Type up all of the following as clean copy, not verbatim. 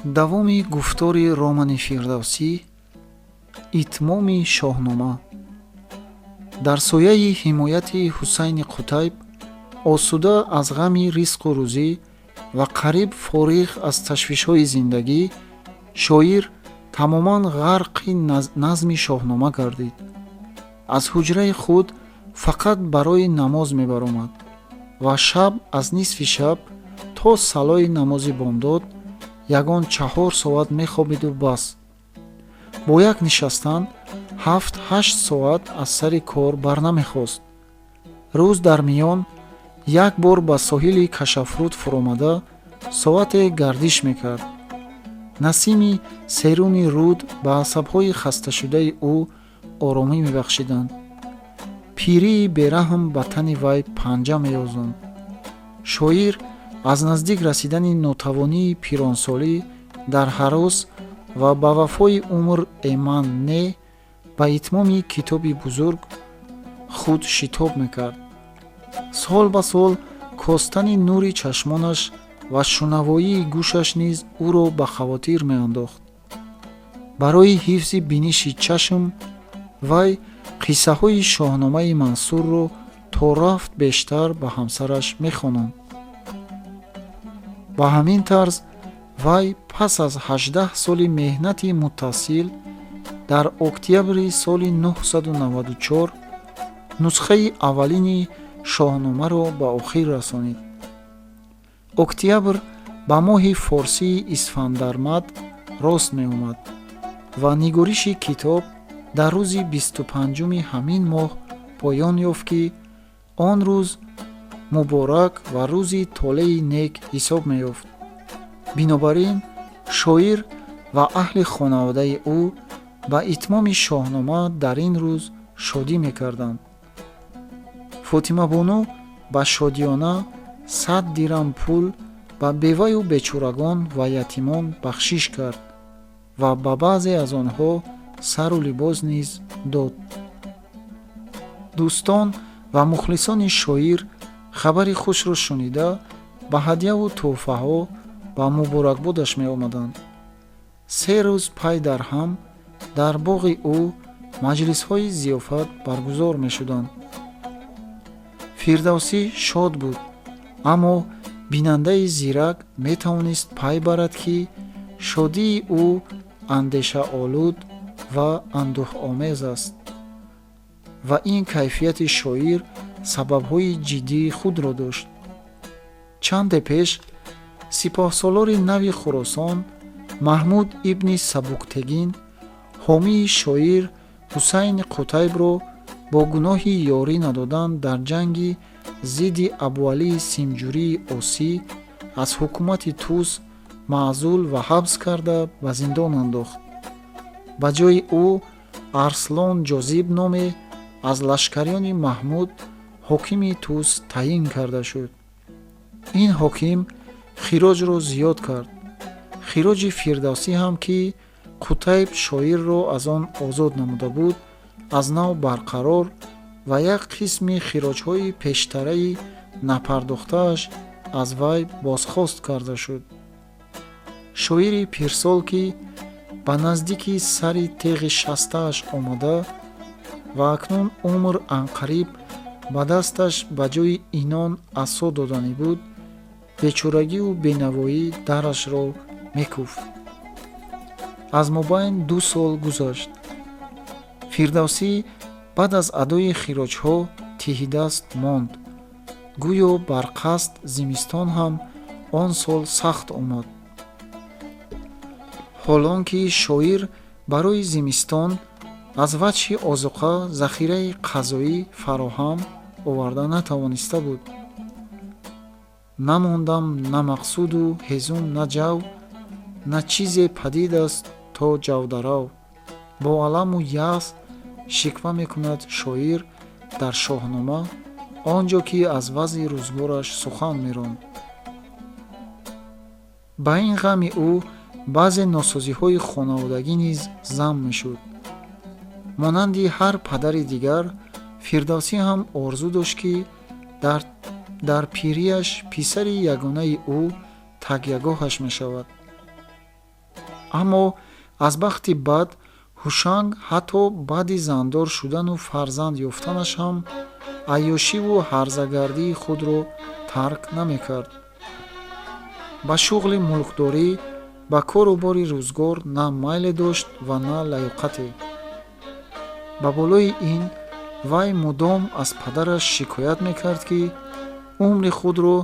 Давоми гуфтори романи Фирдавсӣ, итмоми Шоҳнома. Дар сояи ҳимояти Ҳусайни Қутайб, осуда аз ғами ризқу рӯзӣ ва қариб фориғ аз ташвишҳои зиндагӣ, шоир тамоман ғарқи назми Шоҳнома гардид. Аз ҳуҷраи худ фақат барои намоз мебаромад ва шаб аз нисфи шаб то салои намози бомдод ягон 4 соат мехобиду бас. Бо як нишастан 7-8 соат аз сари кор барнамехост. Рӯз дар миён як бор ба соҳили Кашафруд фуромада, соате гардиш мекард. Насими серуни руд ба асабҳои хасташудаи ӯ оромӣ мебахшиданд. Пирии бераҳм ба тани вай панҷа меозонд. Шоир аз наздик расидани нотавонии пиронсолӣ дар ҳарос ва ба вафои умр эман не, ба итмоми китоби бузург худ шитоб мекард. Сол ба сол костани нури чашмонаш ва шунавоии гӯшаш низ ӯро ба хавотир меандохт. Барои ҳифзи биниши чашм вай қиссаҳои Шоҳномаи Мансурро то рафт бештар ба ҳамсараш мехононд. Ба ҳамин тарз вай пас аз 18 соли меҳнати муттасил дар октябри соли 994 нусхаи аввалини Шоҳномаро ба охир расонид. Октябр ба моҳи форсии исфандармад рост меомад ва нигориши китоб дар рӯзи 25-уми ҳамин моҳ поён ёфт, ки он рӯз муборак ва рӯзи толеи нек ҳисоб меёфт. Бинобар ин шоир ва аҳли хонаводаи ӯ ба итмоми Шоҳнома дар ин рӯз шодӣ мекарданд. Фотимабону ба шодиёна 100 дирам пул ба беваю бечорагон ва ятимон бахшиш кард ва ба баъзе аз онҳо сару либос низ дод. Дӯстон ва мухлисони шоир хабари хушро шунида, ба ҳадяву тӯҳфаҳо ба муборакбодаш меомаданд. 3 рӯз пай дар ҳам дар боғи ӯ маҷлисҳои зиёфат баргузор мешуданд. Фирдавсӣ шод буд, аммо бинандаи зирак метавонист пай барад, ки шодии ӯ андешаолуд ва андӯҳомез аст ва ин кайфияти шоир сабабҳои ҷиддии худро дошт. Чанде пеш сипоҳсолори нави Хуросон, Маҳмуд ибни Сабуктегин, ҳомии шоир Ҳусайни Қутайбро бо гуноҳи ёрӣ надодан дар ҷанги зидди Абуалии Симҷурии Осӣ аз ҳукумати Тус маъзул ва ҳабс карда, ба зиндон андохт. Ба ҷои ӯ Арслон Ҷозиб номе аз лашкариёни Маҳмуд ҳокими Тус таъин карда шуд. Ин ҳоким хироҷро зиёд кард. Хироҷи Фирдавсӣ ҳам, ки Қутайб шоирро аз он озод намуда буд, аз нав барқарор ва як қисми хироҷҳои пештараи напардохтааш аз вай бозхост карда шуд. Шоири пирсол, ки ба наздики сари теғи шастааш омада ва акнун умр анқариб ба дасташ ба ҷои инон асо доданӣ буд, бечорагиву бенавоӣ дарашро мекуфт. Аз мобайн 2 сол гузашт. Фирдавсӣ баъд аз адои хироҷҳо тиҳидаст монд. Гӯё барқасд зимистон ҳам он сол сахт омад, ҳол он ки шоир барои зимистон аз вачҳи озуқа захираи қазоӣ фароҳам оварда натавониста буд. Намондам на мақсуду ҳезум, на ҷав, на чизе падид аст то ҷавдарав, бо аламу яъс шиква мекунад шоир дар Шоҳнома, он ҷо ки аз вазъи рӯзгораш сухан меронд. Ба ин ғами ӯ баъзе носозиҳои хонаводагӣ низ зам мешуд. Монанди ҳар падари дигар, Фирдавсӣ ҳам орзу дошт, ки дар пирияш писари ягонаи ӯ такягоҳаш мешавад. Аммо аз бахти бад Ҳушанг ҳатто баъди зандор шудану фарзанд ёфтанаш ҳам айёшиву ҳарзагардии худро тарк намекард. Ба шуғли мулкдорӣ, ба кору бори рӯзгор на майле дошт ва на лаёқате. Ба болои ин вай мудом аз падараш шикоят мекард, ки умри худро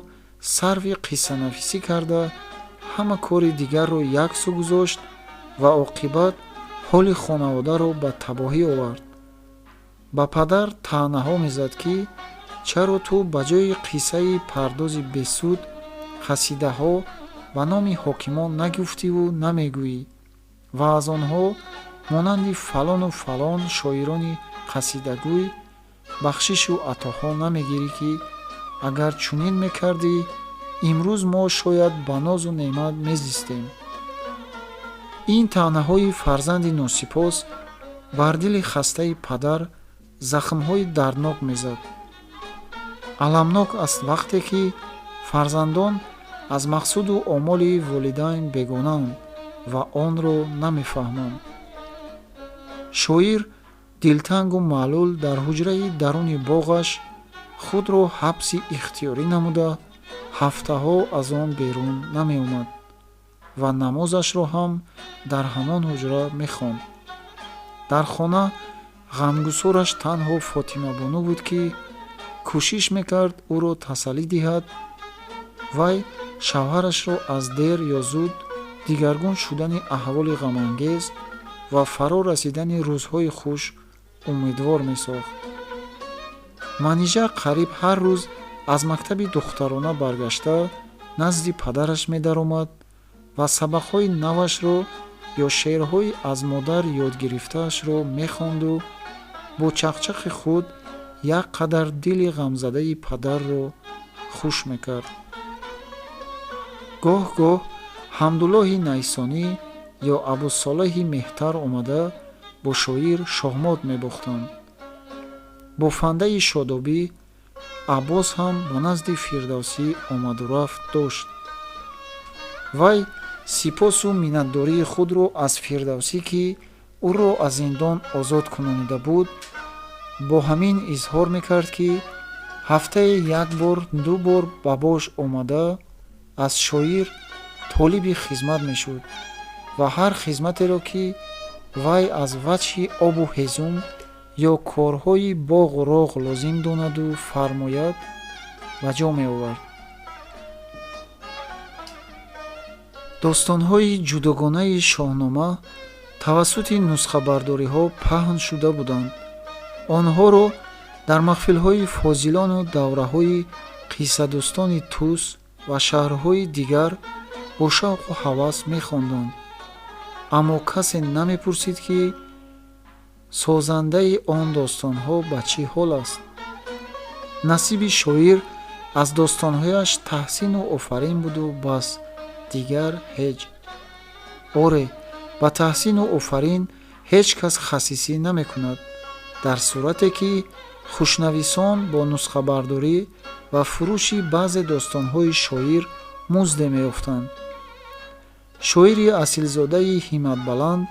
сарфи қиссанависӣ карда, ҳама кори дигарро як сӯ гузошт ва оқибат ҳоли хонаводаро ба табоҳӣ овард. Ба падар таънаҳо мезад, ки чаро ту ба ҷои қиссаи пардози бесуд қасидаҳо ба номи ҳокимон нагуфтиву намегӯӣ ва аз онҳо монанди фалону фалон шоирони қасидагӯй бахшишу атоҳо намегирӣ, ки агар чунин мекардӣ, имрӯз мо шояд ба нозу неъмат мезистем. Ин таънаҳои фарзанди носипос бар дили хастаи падар захмҳои дарднок мезад. Аламнок аст вақте ки фарзандон аз мақсуду омоли волидайн бегонаанд ва онро намефаҳманд. Шоир дилтангу маълул дар ҳуҷраи даруни боғаш худро ҳабси ихтиёрӣ намуда, ҳафтаҳо аз он берун намеомад ва намозашро ҳам дар ҳамон ҳуҷра мехонд. Дар хона ғамгусораш танҳо Фотимабону буд, ки кӯшиш мекард ӯро тасаллӣ диҳад. Вай шавҳарашро аз дер ё зуд дигаргун шудани аҳволи ғамангез ва фаро расидани рӯзҳои хуш умедвор месохт. Манижа қариб ҳар рӯз аз мактаби духтарона баргашта назди падараш медаромад ва сабақҳои навашро ё шеърҳои аз модар ёдгирифтаашро мехонду бо чақчақи худ як қадар дили ғамзадаи падарро хуш мекард. Гоҳ-гоҳ Ҳамдуллоҳи Найсонӣ ё Абусолеҳи Меҳтар омада бо шоир шоҳмот мебохтанд. Бофандаи шодобӣ Аббос ҳам ба назди Фирдавсӣ омаду рафт дошт. Вай сипосу миннатдории худро аз Фирдавсӣ, ки ӯро аз зиндон озод кунонида буд, бо ҳамин изҳор мекард, ки ҳафтае як бор, ду бор ба бош омада аз шоир толиби хизмат мешуд ва ҳар хизматеро, ки вай аз ваҷҳи обу ҳезум ё корҳои боғу роғ лозим донаду фармояд, ба ҷо меовард. Достонҳои ҷудогонаи Шоҳнома тавассути нусхабардориҳо паҳн шуда буданд. Онҳоро дар маҳфилҳои фозилону давраҳои қиссадӯстони Тус ва шаҳрҳои дигар бо шавқу ҳавас мехонданд, аммо касе намепурсид, ки созандаи он достонҳо ба чӣ ҳол аст. Насиби шоир аз достонҳояш таҳсину офарин буду бас, дигар ҳеҷ. Оре, ба таҳсину офарин ҳеҷ кас хасисӣ намекунад, дар сурате ки хушнависон бо нусхабардорӣ ва фурӯши баъзе достонҳои шоир музде меёфтанд. Шоири асилзодаи ҳимматбаланд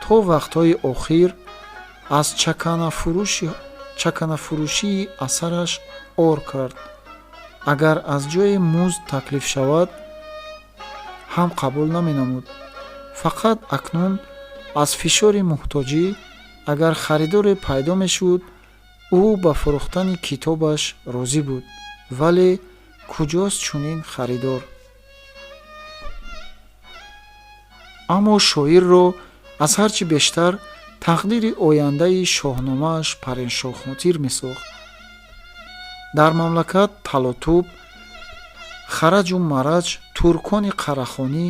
то вақтҳои охир аз чаканафурӯшии асараш ор кард. Агар аз ҷое музд таклиф шавад, ҳам қабул наменамуд. Фақат акнун аз фишори муҳтоҷӣ агар харидоре пайдо мешуд, ӯ ба фурӯхтани китобаш розӣ буд, вале куҷост чунин харидор? Аммо шоирро аз ҳар чӣ бештар тақдири ояндаи шоҳномааш парешонхотир месохт. Дар мамлакат талотуб, хараҷу мараҷ, туркони қарахонӣ,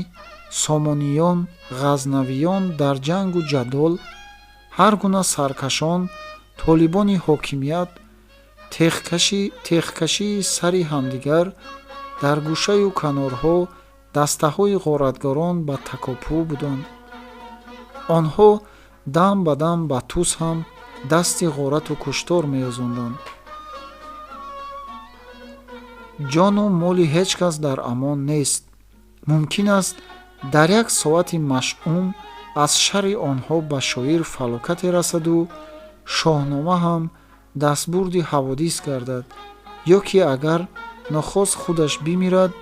сомониён, ғазнавиён дар ҷангу ҷадол, ҳар гуна саркашон, толибони ҳокимият, техкашии сари ҳамдигар, дар гӯшаю канорҳо дастаҳои ғоратгарон ба такопӯ буданд. Онҳо дам ба дам ба Тус ҳам дасти ғорату куштор меёзонданд. Ҷону моли ҳеҷ кас дар амон нест. Мумкин аст Дар як соати машъум аз шарри онҳо ба шоир фалокате расаду Шоҳнома ҳам дастбурди ҳаводис гардад, ё ки агар нохост худаш бимирад,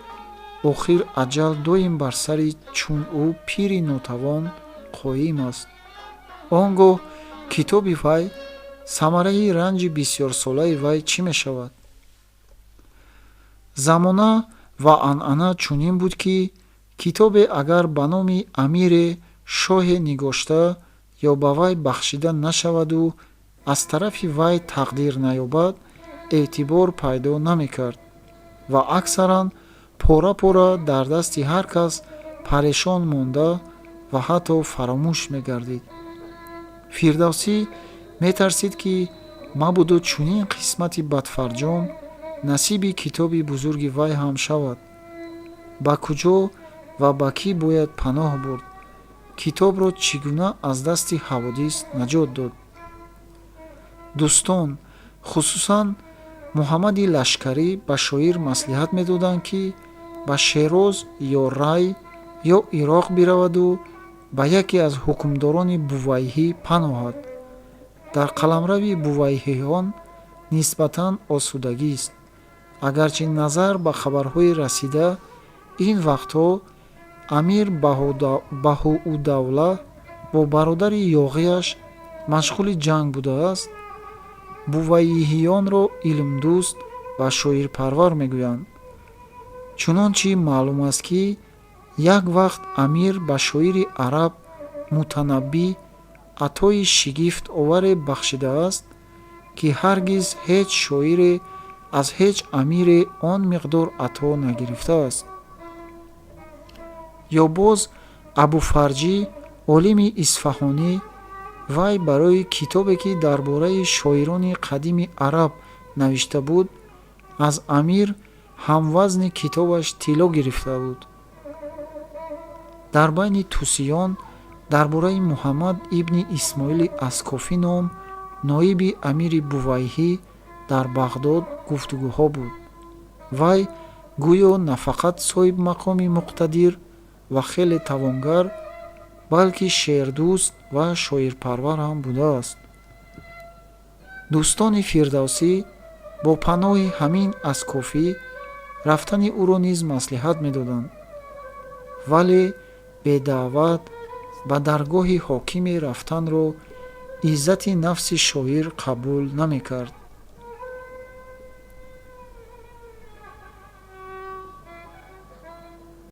охир аҷал доим бар сари чун ӯ пири нотавон қоим аст. Он гоҳ китоби вай, самараи ранҷи бисёрсолаи вай чӣ мешавад? Замона ва анъана чунин буд, ки китобе агар ба номи амире, шоҳе нигошта ё ба вай бахшида нашаваду аз тарафи вай тақдир наёбад, эътибор пайдо намекард ва аксаран пора-пора дар дасти ҳар кас парешон монда ва ҳатто фаромӯш мегардид. Фирдавсӣ метарсид, ки мабодо чунин қисмати бадфарҷом насиби китоби бузурги вай ҳам шавад. Ба куҷо ва ба кӣ бояд паноҳ бурд? Китобро чӣ гуна аз дасти ҳаводис наҷот дод? Дӯстон, хусусан Муҳаммади Лашкарӣ, ба шоир маслиҳат медоданд, ки ба Шероз ё Рай ё Ироқ бираваду ба яке аз ҳукмдорони Бувайҳӣ паноҳад. Дар қаламрави Бувайҳиён нисбатан осудагист, агарчи назар ба хабарҳои расида ин вақтҳо амир Баҳоуддавла бо бародари ёғияш машғули ҷанг будааст. Бувайҳиёнро илмдӯст ва шоирпарвар мегӯянд. Чунончи маълум аст, ки як вақт амир ба шоири араб Мутанаббӣ атои шигифт оваре бахшидааст, ки ҳаргиз ҳеҷ шоире аз ҳеҷ амире он миқдор ато нагирифтааст. Ё боз Абуфарҷӣ, олими исфаҳонӣ, вай барои китобе, ки дар бораи шоирони қадими араб навишта буд, аз амир ҳамвазни китобаш тилло гирифта буд. Дар байни тусиён дар бораи Муҳаммад ибни Исмоили Аскофӣ ном ноиби амири Бувайҳӣ дар Бағдод гуфтугӯҳо буд. Вай гӯё на фақат соҳибмақоми муқтадир ва хеле тавонгар, балки шеърдӯст ва шоирпарвар ҳам будааст. Дӯстони Фирдавсӣ бо паноҳи ҳамин Аскофӣ рафтани ӯро низ маслиҳат медоданд, вале бедаъват ба даргоҳи ҳокиме рафтанро иззати нафси шоир қабул намекард.